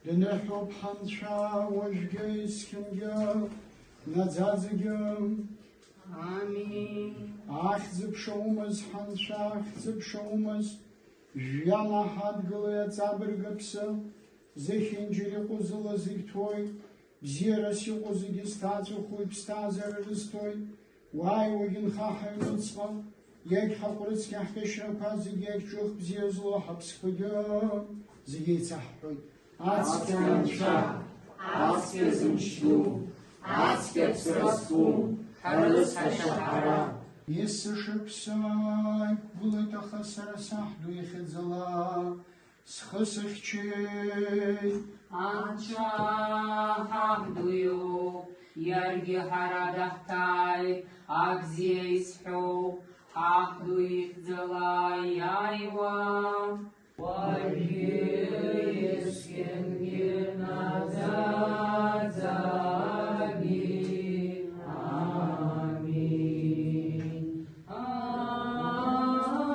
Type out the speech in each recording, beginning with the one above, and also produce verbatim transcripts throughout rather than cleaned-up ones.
Дныҳәоуп ҳанцәа уажәгьы есқьынгьы наӡаӡагьы. Амин. Ахьӡ-ԥша умаз ҳанцәа, ахьӡ-ԥша умаз, жәҩан аҳадгылеи аҵабырг аԥсы, зехьынџьар иҟоу зыла зегь ҭәуеи, бзиарас иҟоу зегьы зҭаҵәахуи, ԥсҭазаара рызҭои, уааи уагьынха ҳаҩныҵҟа, иагьҳаҟәрыцқьа ҳкьашьрақәа зегьы иагьҿых бзиа злоу ҳаԥсқәагьы зегьы еицаҳҳәоит. Ацқьа анцәа, ацқьа зымч ду, ацқьа ԥсра зқәу, ҳарыцҳашьа ҳара. Есышықәса иқәгылеит, аха сара саҳ ду ихьӡала схы сыхьчеит. Анцәа ҳаҳ ду иоуп, иаргьы ҳара даҳҭааит, абзиа изҳәоуп, ҳаҳ ду ихьӡала иааиуа. Уажәгьы есқьынгьы наӡаӡагьы. Амин.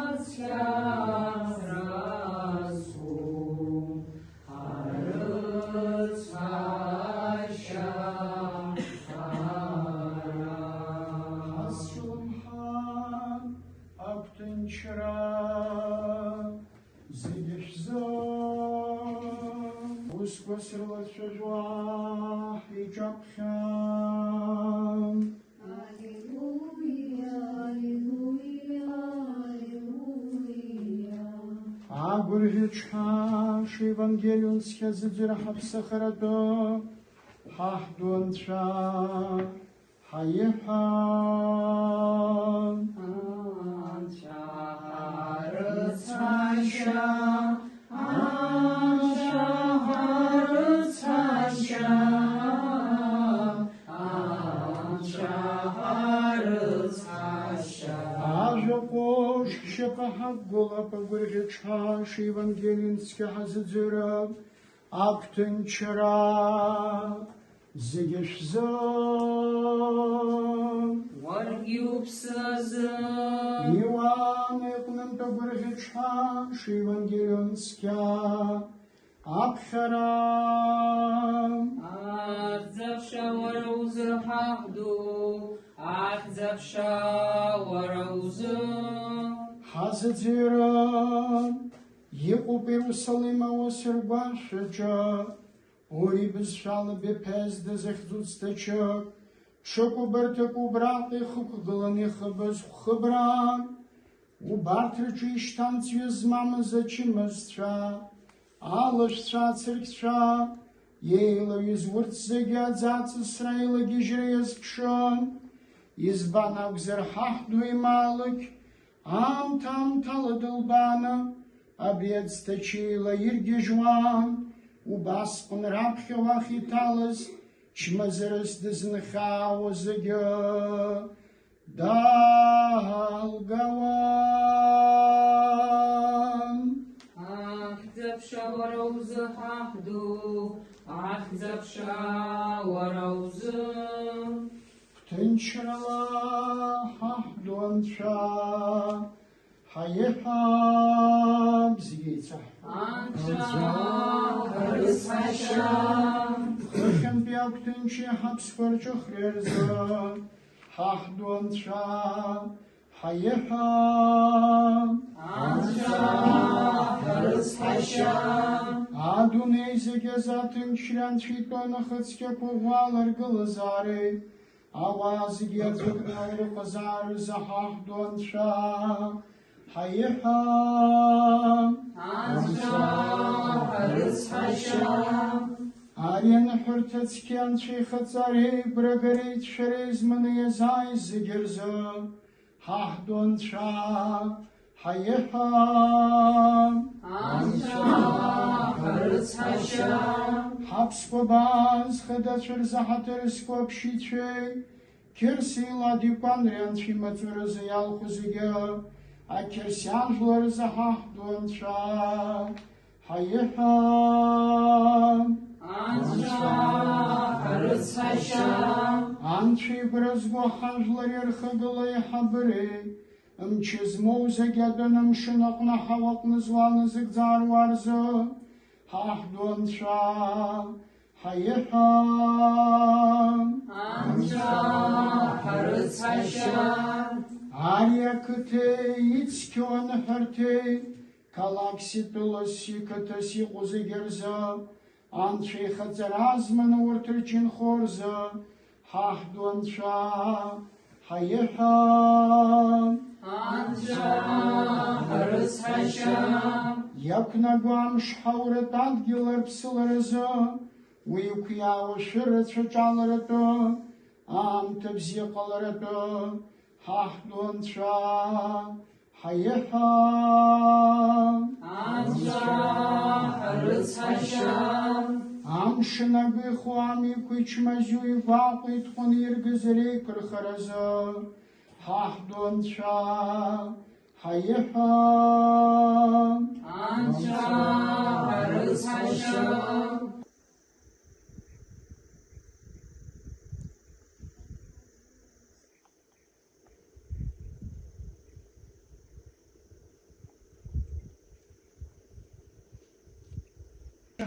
Ацқьа сразу, арыцҳашьа ҳара. Ҳазҿлымҳан агәҭынчра зегьы шәзы, усқәа срылацәажәо аҳ иҿаԥхьа. Аллилуиа, аллилуиа, аллилуиа. Агәырӷьаҿҳәаша Евангелион цқьа зыӡырҩ ҳаԥсахаратәы ҳаҳ ду Анцәа ҳаиҳәа. Анцәа ҳарыцҳашьа, Анцәа ҳарыцҳашьа, Анцәа ҳарыцҳашьа. Ажәа ҟәыш ҳшьапы ҳақәгылап, агәырӷьаҿҳәаша Евангелион цқьа ҳазыӡырҩып. Агәҭынчра зегьы шәзы. Уаргьы уԥсы азы. Иоанн иҟнынтә агәырӷьаҿҳәаша Евангелион цқьа аԥхьара. Ахьӡ-аԥша уара узы, ҳаҳ ду, ахьӡ-аԥша уара узы. Ҳазыӡырҩып. Иҟоуп Иерусалим ауасыргәашәаҿы, уи бызшәала Беҭесда захьӡу цҭаҷык, ҽыкәабарҭак убраҟа ихықәгыланы ихыбыз хәхыбрак. Убарҭ рҿы ишьҭан ҵҩа змамыз ачымазцәа, алашәцәа, ацыркьцәа, еилаҩыз урҭ зегьы аӡаҵысра аилагьежьра иазԥшын. Избан акәзар, ҳаҳ ду имаалықь аамҭа-аамҭала дылбааны, абри аӡҭачы еилаиргьежьуан, убасҟан раԥхьа уахь иҭалаз, чмазарас дызынхьаауа зегьы далгауан. Ахьӡ-аԥша уара узы, ҳаҳ ду, ахьӡ-аԥша уара узы. Ҭынчрала ҳаҳ ду Анцәа ҳаиҳәап, зегьы еицаҳҳәап. Анцәа ҳарыцҳашьа. Хыхьынтәи агәҭынчи ҳаԥсқәа рҿыхреи рзы ҳаҳ ду Анцәа ҳаиҳәап. Анцәа ҳарыцҳашьа. Адунеи зегьы азы аҭынчреи анцәа итәы анахыцқьақәа ӷәӷәала ргылазаареи, ауаа зегьы аӡәыкны аилыҟазааразы ҳаҳ ду Анцәа ҳаиҳәап. Анцәа ҳарыцҳашьа. Ари аныҳәарҭа цқьа Анцәа ихаҵареи агәра агареи ицәшәареи зманы иазааиз зегьы рзы ҳаҳ ду Анцәа ҳаиҳәап. Анцәа ҳарыцҳашьа. Ҳаԥсуа баа зхадацәа рзы ҳаҭыр зқәу аԥшьыцәеи, Қьырсеи Ладикәанреи анцәа имаҵуразы иалху зегьы, ақьырсиан жәлар рзы ҳаҳ ду Анцәа ҳаиҳәап. Анцәа ҳарыцҳашьа. Анцәа игәра зго ҳажәлари рхагылеи ҳабыреи, мчы змоу зегьы адәы, амшын аҟны, аҳауа аҟны зуа, назыгӡа аруаа рзы, Ҳаҳду Анцәа ҳаиҳәа. Анцәа ҳарыцҳашьа. Ари ақыҭеи ицқьоу аныҳәарҭеи, қалақьси тәыласи қыҭаси иҟоу зегьы рзы, Анцәа ихаҵара азманы урҭ рчынхо рзы, ҳаҳду Анцәа ҳаиҳәа. Анцәа ҳарыцҳашьа. Иақәнаго амш ҳауратә адгьыл арԥсыларазы, уи иқәиаауа шәырацәа ҿаларатәы, аамҭа бзиа ҟаларатәы, ҳаҳду Анцәа ҳаиҳәа. Анцәа ҳарыцҳашьа. Амшын агәы иху, амҩақәа ичмазу, игәаҟуа итҟәаны иргаз реиқәырхаразы, ҳаҳду Анцәа ҳаиҳәа. Анцәа ҳарыцҳашьа.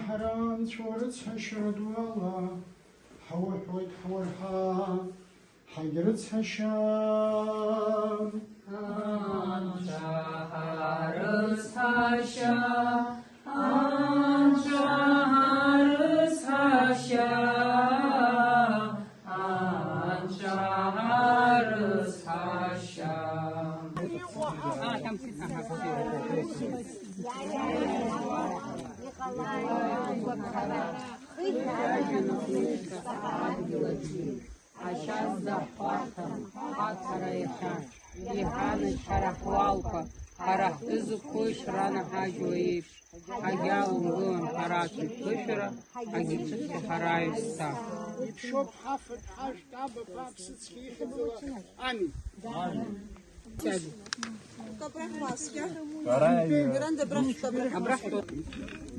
Ҳара Анцәа урыцҳашьара дуала ҳауҳәоит, ҳауарҳа, ҳагьрыцҳашьа. Анцәа ҳарыцҳашьа, Анцәа ҳарыцҳашьа. Анцәа ҳарыцҳашьа. Ашьа зда ҳхәарҭам, ҳаҭара иахьа, иҳанажь ҳара ҳуалқәа, ҳара ҳтәы зықәхоишь ранаҳажьуа еиԥш. Ҳагьалумгылан ҳара аҽыԥышәара, ҳагьыцәыхьча ҳара аҩсҭаа. Иԥшьоуп ҳафатә, ҳажәтә, абаба, аԥсыцқьа ихьӡала. Амин.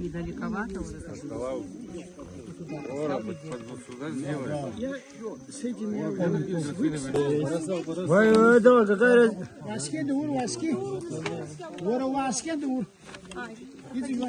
Недалековато вот это. Вай, вай, давай, какая разница? Уааскьа, даур, уааскьа. Уара уааскьа, даур. Иди, уааскьа.